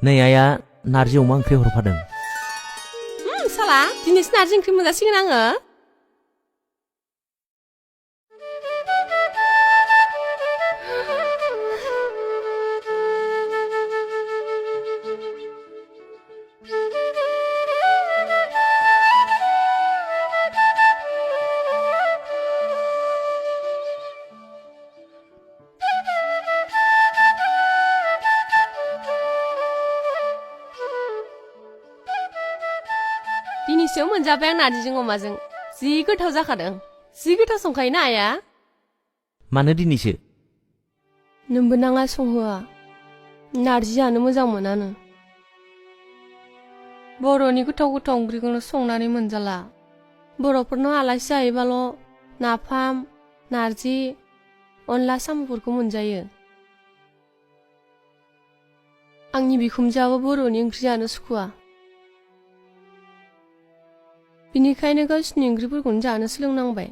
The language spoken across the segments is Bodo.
नै आइया नारजि अमा ओंख्रि हरफादों। साला दिनैसो नारजि ओंख्रि मोनजासिगोन आङो। दिनैसो मोनजाबाय आं नारजिजों अमाजों जि गोथाव जाखादों। जि गोथाव संखायोना आइया। मानो दिनैसो? नोंबो नाङा संहोआ नारजि जानो मोजां मोनानो। बर'नि गोथाव गोथाव ओंख्रिखौनो संनानै मोनजाला। बर'फोरनाव आलासि जाहैबाल' नाफाम नारजि अनला साम'फोरखौ मोनजायो। आंनि बिखुमजोआबो बर'नि ओंख्रि जानो सुखुवा। बिनिखायनो गावसिनि ओंख्रिफोरखौनो जानो सोलोंनांबाय।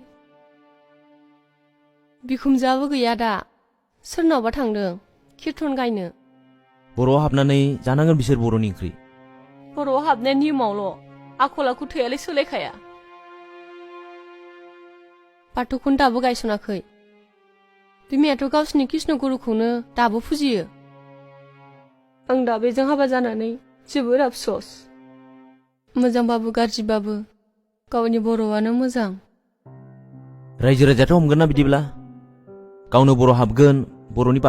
बिखुमजोआबो गैया दा सोरनावबा थांदों कीर्तन गायनो। बर'आव हाबनानै जानांगोन बिसोर बर'नि ओंख्रि। बर'आव हाबनाय नियमावल' आखल आखुथायालाय सोलायखाया। बाथौखौनो दाबो गायसनाखै। बिमायाथ' गावसिनि कृष्ण गुरुखौनो दाबो फुजियो। आं दा बेजों हाबा जानानै जोबोर आफस'स। मोजांबाबो गाज्रिबाबो गावनि बर'आनो मोजां। रायजो राजायाथ' हमगोन ना बिदिब्ला? गावनो बर' हाबगोन बर'नि